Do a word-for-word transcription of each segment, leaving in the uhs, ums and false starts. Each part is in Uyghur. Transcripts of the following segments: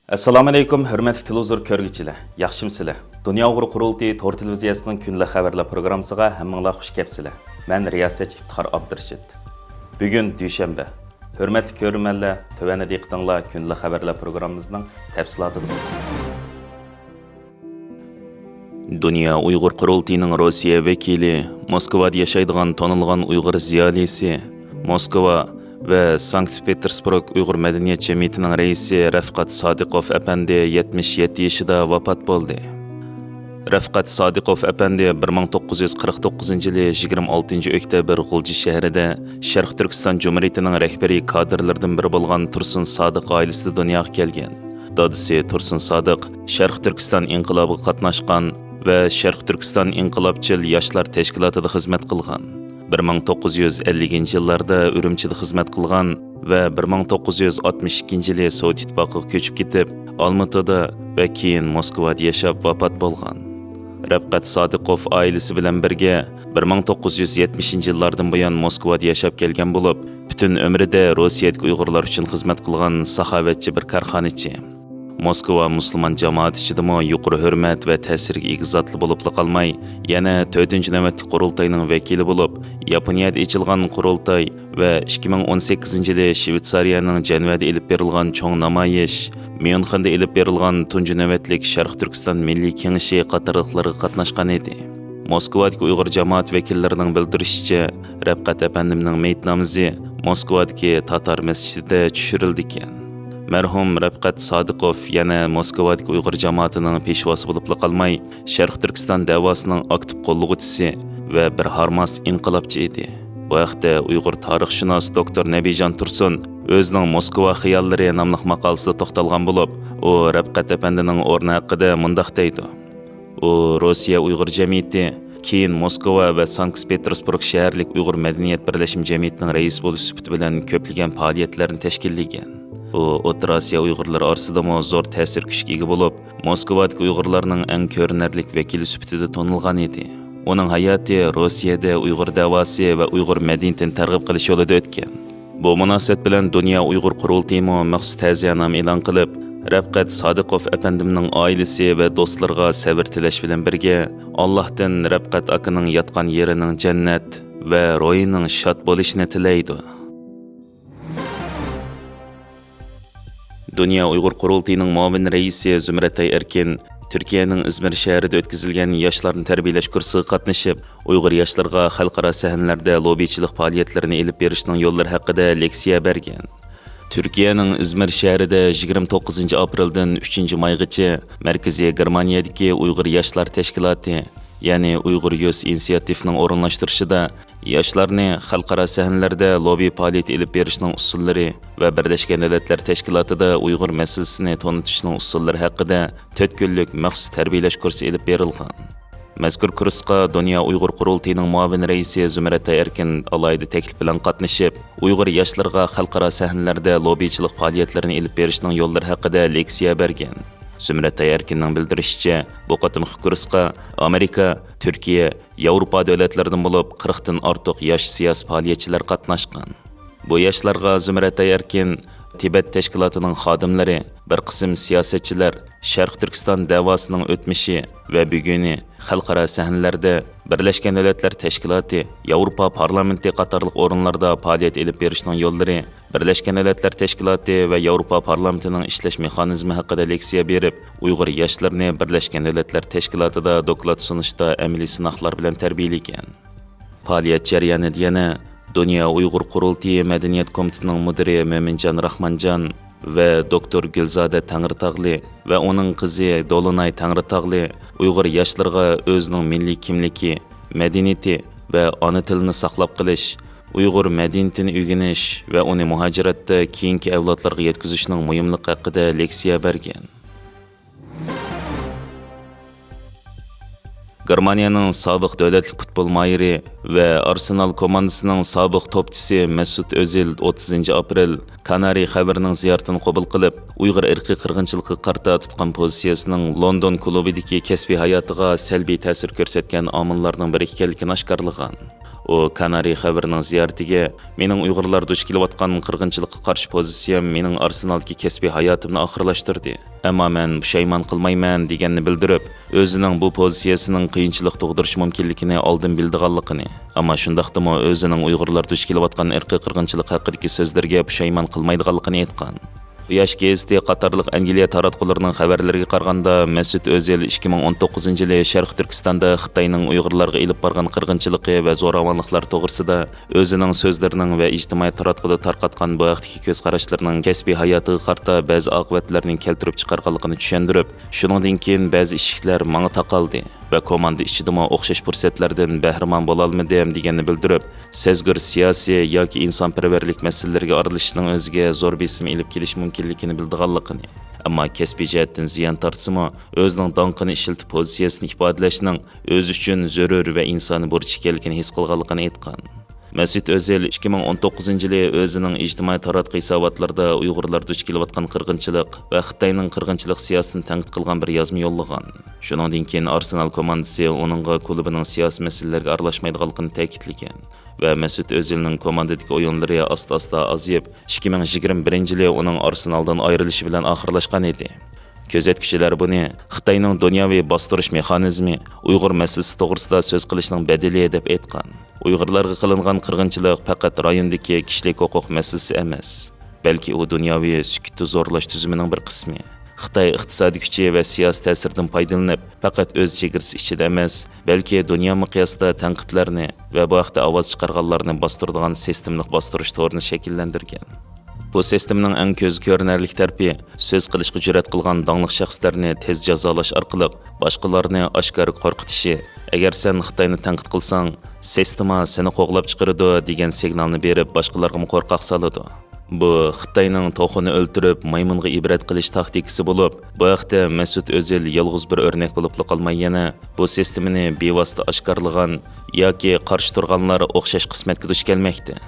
ئەسسالامۇئەلەيكۇم، ھۆرمەتلىك تېلېۋىزور كۆرگۈچىلەر، ياخشىمۇسىلەر؟ دۇنيا ئۇيغۇر قۇرۇلتىيى تور تېلېۋىزىيەسىنىڭ كۈندىلىك خەۋەرلەر پروگراممىسىغا ھەممىڭلار خۇش كەپسىلەر. مەن رىياسەتچى ئىپتىخار ئابدۇرېشىت. بۈگۈن دۈشەنبە. ھۆرمەتلىك كۆرۈرمەنلەر، تۆۋەندە دىققىتىڭلار كۈندىلىك خەۋەرلەر پروگراممىمىزنىڭ تەپسىلاتىدا بولسۇن. دۇنيا ئۇيغۇر قۇرۇلتىيىنىڭ روسىيە ۋەكىلى، موسكۋادا ياشايدىغان تونۇلغان ئۇيغۇر زىيالىيسى، موسكۋا ۋە سانكت پېتېرسبۇرگ ئۇيغۇر مەدەنىيەت جەمئىيىتىنىڭ رەئىسى رەفقەت سادىقوف ئەپەندى يەتمىش يەتتە يېشىدا ۋاپات بولدى. رەفقەت سادىقوف ئەپەندى بىر مىڭ توققۇز يۈز قىرىق توققۇزىنچى يىلى يىگىرمە ئالتىنچى ئۆكتەبىر غۇلجا شەھىرىدە شەرقىي تۈركىستان جۇمھۇرىيىتىنىڭ رەھبىرىي كادىرلىرىدىن بىرى بولغان تۇرسۇن سادىق ئائىلىسىدە دۇنياغا كەلگەن. دادىسى تۇرسۇن سادىق شەرقىي تۈركىستان ئىنقىلابىغا قاتناشقان ۋە شەرقىي تۈركىستان ئىنقىلابچىل ياشلار تەشكىلاتىدا خىزمەت قىلغان. بىر مىڭ توققۇز يۈز ئەللىكىنچى يىللاردا ئۈرۈمچىدە خىزمەت قىلغان ۋە بىر مىڭ توققۇز يۈز ئاتمىش ئىككىنچى يىلى سوۋېت ئىتتىپاقىغا كۆچۈپ كېتىپ، ئالمۇتىدا ۋە كېيىن موسكۋادا ياشاپ ۋاپات بولغان. رەپقەت سادىقوف ئائىلىسى بىلەن بىرگە بىر مىڭ توققۇز يۈز يەتمىشىنچى يىللاردىن بۇيان موسكۋادا ياشاپ كەلگەن بولۇپ، پۈتۈن ئۆمرىدە روسىيەدىكى ئۇيغۇرلار ئۈچۈن خىزمەت قىلغان ساخاۋەتچى بىر كارخانىچى. موسكۋا مۇسۇلمان جامائىتى ئىچىدىمۇ يۇقىرى ھۆرمەت ۋە تەسىرگە ئىگە زاتلا بولۇپلا قالماي، يەنە تۆتىنچى نۆۋەتلىك قۇرۇلتاينىڭ ۋەكىلى بولۇپ، ياپونىيەدە ئېچىلغان قۇرۇلتاي ۋە ئىككى مىڭ ئون سەككىزىنچى يىلى شۋېتسارىيەنىڭ جەنۋەدە ئېلىپ بېرىلغان چوڭ نامايىش، ميۇنخېندا ئېلىپ بېرىلغان تۇنجى نۆۋەتلىك شەرقىي تۈركىستان مىللىي كېڭىشى قاتارلىقلارغا قاتناشقان ئىدى. موسكۋادىكى ئۇيغۇر جامائەت ۋەكىللىرىنىڭ بىلدۈرۈشىچە، رەپقەت ئەپەندىمنىڭ مېيىتنامىزى موسكۋادىكى تاتار مەسچىتىدە چۈشۈرۈلىدىكەن. مەرھۇم رەپقەت سادىقوف يەنە موسكۋادىكى ئۇيغۇر جامائىتىنىڭ پېشۋاسى بولۇپلا قالماي، شەرقىي تۈركىستان دەۋاسىنىڭ ئاكتىپ قوللىغۇچىسى ۋە بىر ھارماس ئىنقىلابچى ئىدى. بۇ ھەقتە ئۇيغۇر تارىخشۇناس دوكتور نەبىجان تۇرسۇن ئۆزىنىڭ موسكۋا خىياللىرى ناملىق ماقالىسىدە توختالغان بولۇپ، ئۇ رەپقەت ئەپەندىنىڭ ئورنى ھەققىدە مۇنداق دەيدۇ. ئۇ روسىيە ئۇيغۇر جەمئىيىتى، كېيىن موسكۋا ۋە سانكت پېتېرسبۇرگ شەھەرلىك ئۇيغۇر مەدەنىيەت بىرلەشمە جەمئىيىتىنىڭ رەئىسى بولۇش سۈپىتى بىلەن كۆپلىگەن پائالىيەتلەرنى تەشكىللىگەن. ئۇ ئوتتۇرا ئاسىيا ئۇيغۇرلىرى ئارىسىدىمۇ زور تەسىر كۈچكە ئىگە بولۇپ، موسكۋادىكى ئۇيغۇرلارنىڭ ئەڭ كۆرۈنەرلىك ۋەكىلى سۈپىتىدە تونۇلغان ئىدى. ئۇنىڭ ھاياتى روسىيەدە ئۇيغۇر دەۋاسى ۋە ئۇيغۇر مەدەنىيىتىنى تەرغىب قىلىش يولىدا ئۆتكەن. بۇ مۇناسىۋەت بىلەن دۇنيا ئۇيغۇر قۇرۇلتىيىمۇ مەخسۇس تەزىيەنامە ئېلان قىلىپ، رەپقەت سادىقوف ئەپەندىمنىڭ ئائىلىسى ۋە دوستلىرىغا سەۋر تىلەش بىلەن بىرگە، ئاللاھتىن رەپقەت ئاكىنىڭ ياتقان يېرىنىڭ جەننەت ۋە روھىنىڭ شاد بولۇشىنى تىلەيدۇ. دۇنيا ئۇيغۇر قۇرۇلتىيىنىڭ مۇئاۋىن رەئىسى زۇمرەتئاي ئەركىن تۈركىيەنىڭ ئىزمىر شەھىرىدە ئۆتكۈزۈلگەن ياشلارنى تەربىيەلەش كۇرسىغا قاتنىشىپ، ئۇيغۇر ياشلىرىغا خەلقئارا سەھنىلەردە لوبىچىلىق پائالىيەتلىرىنى ئېلىپ بېرىشنىڭ يوللىرى ھەققىدە لېكسىيە بەرگەن. تۈركىيەنىڭ ئىزمىر شەھىرىدە يىگىرمە توققۇزىنچى ئاپرېلدىن ئۈچىنچى مايغىچە مەركىزىي گېرمانىيەدىكى ئۇيغۇر ياشلار تەشكىلاتى، يەنى ئۇيغۇر يۇس ئىنىسىياتىفنىڭ ئورۇنلاشتۇرۇشىدا ياشلارنى خەلقئارا سەھنىلەردە لوبى پائالىيىتى ئېلىپ بېرىشنىڭ ئۇسۇللىرى ۋە بىرلەشكەن دۆلەتلەر تەشكىلاتىدا ئۇيغۇر مەسىلىسىنى تونۇتۇشنىڭ ئۇسۇللىرى ھەققىدە تۆت كۈنلۈك مەخسۇس تەربىيەلەش كۇرسى ئېلىپ بېرىلغان. مەزكۇر كۇرسقا دۇنيا ئۇيغۇر قۇرۇلتىيىنىڭ مۇئاۋىن رەئىسى زۇمرەتئاي ئەركىن ئالاھىدە تەكلىپ بىلەن قاتنىشىپ، ئۇيغۇر ياشلىرىغا خەلقئارا سەھنىلەردە لوبىچىلىق پائالىيەتلىرىنى ئېلىپ بېرىشنىڭ يوللىرى ھەققىدە لېكسىيە بەرگەن. زۇمرەتئاي ئەركىننىڭ بىلدۈرۈشىچە، بۇ قېتىمقى كۇرسقا ئامېرىكا، تۈركىيە، ياۋروپا دۆلەتلىرىدىن بولۇپ قىرىقتىن ئارتۇق ياش سىياسىي پائالىيەتچىلەر قاتناشقان. بۇ ياشلارغا زۇمرەتئاي ئەركىن، تىبەت تەشكىلاتىنىڭ خادىملىرى، بىر قىسىم سىياسەتچىلەر، شەرقىي تۈركىستان دەۋاسىنىڭ ئۆتمۈشى ۋە بۈگۈنى، خەلقئارا سەھنىلەردە بىرلەشكەن دۆلەتلەر تەشكىلاتى، ياۋروپا پارلامېنتى قاتارلىق ئورۇنلاردا پائالىيەت ئېلىپ بېرىشنىڭ يوللىرى، بىرلەشكەن دۆلەتلەر تەشكىلاتى ۋە ياۋروپا پارلامېنتىنىڭ ئىشلەش مېخانىزمى ھەققىدە لېكسىيە بېرىپ، ئۇيغۇر ياشلىرىنى بىرلەشكەن دۆلەتلەر تەشكىلاتىدا دوكلات سۇنۇشتا ئەمەلىي سىناقلار بىلەن تەربىيەلىگەن. پائالىيەت جەريانىدا يەنە دۇنيا ئۇيغۇر قۇرۇلتىيى مەدەنىيەت كومىتېتىنىڭ مۇدىرى مۆمىنجان راخمانجان ۋە دوكتور گۈلزادە تەڭرىتاغلى ۋە ئۇنىڭ قىزى دولۇناي تەڭرىتاغلى ئۇيغۇر ياشلىرىغا ئۆزىنىڭ مىللىي كىملىكى، مەدەنىيىتى ۋە ئانا تىلىنى ساقلاپ قېلىش، ئۇيغۇر مەدەنىيىتىنى ئۆگىنىش ۋە ئۇنى مۇھاجىرەتتە كېيىنكى ئەۋلادلارغا يەتكۈزۈشنىڭ مۇھىملىقى ھەققىدە لېكسىيە بەرگەن. گېرمانىيەنىڭ سابىق دۆلەتلىك پۇتبول ماھىرى ۋە ئارسېنال كوماندىسىنىڭ سابىق توپچىسى مەسۇت ئۆزىل ئوتتۇزىنچى ئاپرېل كانارىي خەۋىرىنىڭ زىيارىتىنى قوبۇل قىلىپ، ئۇيغۇر ئىرقىي قىرغىنچىلىقىغا قارىتا تۇتقان پوزىتسىيەسىنىڭ لوندون كۇلۇبىدىكى كەسپىي ھاياتىغا سەلبىي تەسىر كۆرسەتكەن ئامىللارنىڭ بىرى ئىكەنلىكىنى ئاشكارىلىغان. ئۇ كانارى خەۋىرىنىڭ زىيارىتىگە، «مېنىڭ ئۇيغۇرلار دۇچ كېلىۋاتقان قىرغىنچىلىققا قارشى پوزىتسىيەم مېنىڭ ئارسېنالدىكى كەسپىي ھاياتىمنى ئاخىرلاشتۇردى. ئەمما مەن پۇشايمان قىلمايمەن» دېگەننى بىلدۈرۈپ، ئۆزىنىڭ بۇ پوزىتسىيەسىنىڭ قىيىنچىلىق تۇغدۇرۇشى مۇمكىنلىكىنى ئالدىن بىلىدىغانلىقىنى، ئەمما شۇنداقتىمۇ ئۆزىنىڭ ئۇيغۇرلار دۇچ كېلىۋاتقان ئىرقىي قىرغىنچىلىق ھەققىدىكى سۆزلىرىگە پۇشايمان قىلمايدىغانلىقىنى ئېيتقان. قۇياش گېزىتى قاتارلىق ئەنگلىيە تاراتقۇلىرىنىڭ خەۋەرلىرىگە قارىغاندا، مەسۇت ئۆزىل ئىككى مىڭ ئون توققۇزىنچى يىلى شەرقىي تۈركىستاندا خىتاينىڭ ئۇيغۇرلارغا ئېلىپ بارغان قىرغىنچىلىقى ۋە زوراۋانلىقلار توغرىسىدا ئۆزىنىڭ سۆزلىرىنىڭ ۋە ئىجتىمائىي تاراتقۇدا تارقاتقان بۇ ھەقتىكى كۆز قاراشلىرىنىڭ كەسپىي ھاياتىغا قارىتا بەزى ئاقىۋەتلەرنى كەلتۈرۈپ چىقارغانلىقىنى چۈشەندۈرۈپ، شۇنىڭدىن كېيىن بەزى ئىشىكلەر ماڭا تاقالدى ۋە كوماندا ئىچىدىمۇ ئوخشاش پۇرسەتلەردىن بەھرىمەن بولالمىدىم دېگەننى بىلدۈرۈپ، سەزگۈر سىياسىي ياكى ئىنسانپەرۋەرلىك مەسىلىلىرىگە ئارىلىشىشنىڭ ئۆزىگە زور بېسىم ئېلىپ كېلىشى مۇمكىنلىكىنى بىلىدىغانلىقىنى، ئەمما كەسپىي جەھەتتىن زىيان تارتسىمۇ، ئۆزىنىڭ داڭقىنى ئىشلىتىپ پوزىتسىيەسىنى ئىپادىلەشنىڭ ئۆزى ئۈچۈن زۆرۈر ۋە ئىنسانىي بۇرچ ئىكەنلىكىنى ھېس قىلغانلىقىنى ئېيتقان. مەسۇت ئۆزىل ئىككى مىڭ ئون توققۇزىنچى يىلى ئۆزىنىڭ ئىجتىمائىي تاراتقۇ ھېساباتلىرىدا ئۇيغۇرلار دۇچ كېلىۋاتقان قىرغىنچىلىق ۋە خىتاينىڭ قىرغىنچىلىق سىياسىتىنى تەنقىد قىلغان بىر يازما يوللىغان. شۇنىڭدىن كېيىن ئارسېنال كوماندىسى ئۇنىڭغا كۇلۇبىنىڭ سىياسىي مەسىلىلەرگە ئارىلاشمايدىغانلىقىنى تەكىتلىگەن ۋە مەسۇت ئۆزىلنىڭ كوماندىدىكى ئويۇنلىرى ئاستا-ئاستا ئازىيىپ، ئىككى مىڭ يىگىرمە بىرىنچى يىلى ئۇنىڭ ئارسېنالدىن ئايرىلىشى بىلەن ئاخىرلاشقان ئىدى. كۆزەتكۈچىلەر بۇنى خىتاينىڭ دۇنياۋى باستۇرۇش مېخانىزمى، ئۇيغۇر مەسىلىسى توغرىسىدا سۆز قىلىشنىڭ بەدىلى دەپ ئېيتقان. ئۇيغۇرلارغا قىلىنغان قىرغىنچىلىق پەقەت رايوندىكى كىشىلىك ھوقۇق مەسىلىسى ئەمەس، بەلكى ئۇ دۇنياۋى سۈكۈتتە زورلاش تۈزۈمىنىڭ بىر قىسمى. خىتاي ئىقتىسادىي كۈچى ۋە سىياسىي تەسىرىدىن پايدىلىنىپ، پەقەت ئۆز چېگرىسى ئىچىدە ئەمەس، بەلكى دۇنيا مىقياسىدا تەنقىدلەرنى ۋە بۇ ھەقتە ئاۋاز چىقارغانلارنى باستۇرىدىغان سىستېمىلىق باستۇرۇش تورىنى شەكىللەندۈرگەن. بۇ سىستېمىنىڭ ئەڭ كۆزگە كۆرۈنەرلىك تەرىپى، سۆز قىلىشقا جۈرئەت قىلغان داڭلىق شەخسلەرنى تېز جازالاش ئارقىلىق باشقىلارنى ئاشكارا قورقۇتۇشى. ئەگەر سەن خىتاينى تەنقىد قىلساڭ، سىستېما سېنى قوغلاپ چىقىرىدۇ دېگەن سىگنالنى بېرىپ، باشقىلارغىمۇ قورقاق سالىدۇ. بۇ خىتاينىڭ توخۇنى ئۆلتۈرۈپ، مايمۇنغا ئىبرەت قىلىش تاكتىكىسى بولۇپ، بۇ ھەقتە مەسۇت ئۆزىل يالغۇز بىر ئۆرنەك بولۇپلا قالماي، يەنە بۇ سىستېمىنى بىۋاسىتە ئاشكارىلىغان ياكى قارشى تۇرغانلار ئوخشاش قىسمەتكە دۇچ كەلمەكتە.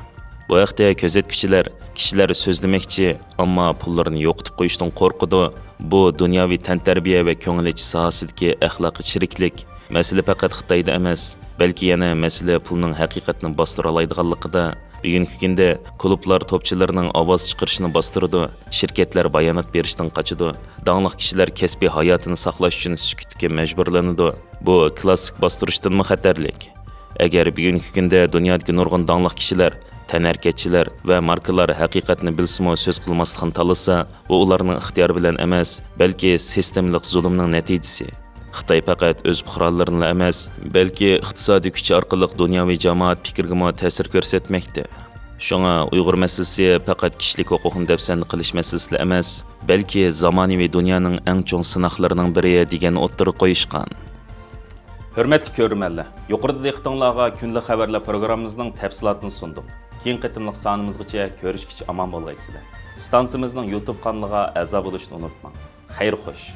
بۇ ھەقتە كۆزەتكۈچىلەر، كىشىلەر سۆزلىمەكچى، ئەمما پۇللىرىنى يوقىتىپ قويۇشتىن قورقىدۇ. بۇ دۇنياۋى تەنتەربىيە ۋە كۆڭۈل ئېچىش ساھەسىدىكى ئەخلاقىي چىرىكلىك. مەسىلە پەقەت خىتايدا ئەمەس، بەلكى يەنە مەسىلە پۇلنىڭ ھەقىقەتنى باستۇرالايدىغانلىقىدا. بۈگۈنكى كۈندە كۇلۇبلار توپچىلىرىنىڭ ئاۋاز چىقىرىشىنى باستۇرىدۇ، شىركەتلەر بايانات بېرىشتىن قاچىدۇ، داڭلىق كىشىلەر كەسپىي ھاياتىنى ساقلاش ئۈچۈن سۈكۈتكە مەجبۇرلىنىدۇ. بۇ كلاسسىك باستۇرۇشتىنمۇ خەتەرلىك. ئەگەر بۈگۈنكى كۈندە دۇنيادىكى نۇرغۇن داڭلىق كىشىلەر، تەنھەرىكەتچىلەر ۋە ماركىلار ھەقىقەتنى بىلسىمۇ سۆز قىلماسلىقنى تاللىسا، بۇ ئۇلارنىڭ ئىختىيارى بىلەن ئەمەس، بەلكى سىستېمىلىق زۇلۇمنىڭ نەتىجىسى. خىتاي پەقەت ئۆز پۇقرالىرىنىلا ئەمەس، بەلكى ئىقتىسادىي كۈچى ئارقىلىق دۇنياۋى جامائەت پىكرىگىمۇ تەسىر كۆرسەتمەكتە. شۇڭا ئۇيغۇر مەسىلىسى پەقەت كىشىلىك ھوقۇقنى دەپسەندە قىلىش مەسىلىسىلا ئەمەس، بەلكى زامانىۋى دۇنيانىڭ ئەڭ چوڭ سىناقلىرىنىڭ بىرى دېگەننى ئوتتۇرىغا قويۇشقان. ھۆرمەتلىك كۆرۈرمەنلەر، يۇقىرىدا دىققىتىڭلارغا كۈندىلىك خەۋەرلەر پروگراممىمىزنىڭ تەپسىلاتىنى سۇندۇق. كېيىنكى قېتىملىق سانىمىزغىچە كۆرۈشكىچە ئامان بولغايسىلەر. ئىستانسىمىزنىڭ يۇتۇب قانىلىغا ئەزا بولۇشنى ئۇنتۇماڭ. خەير خوش.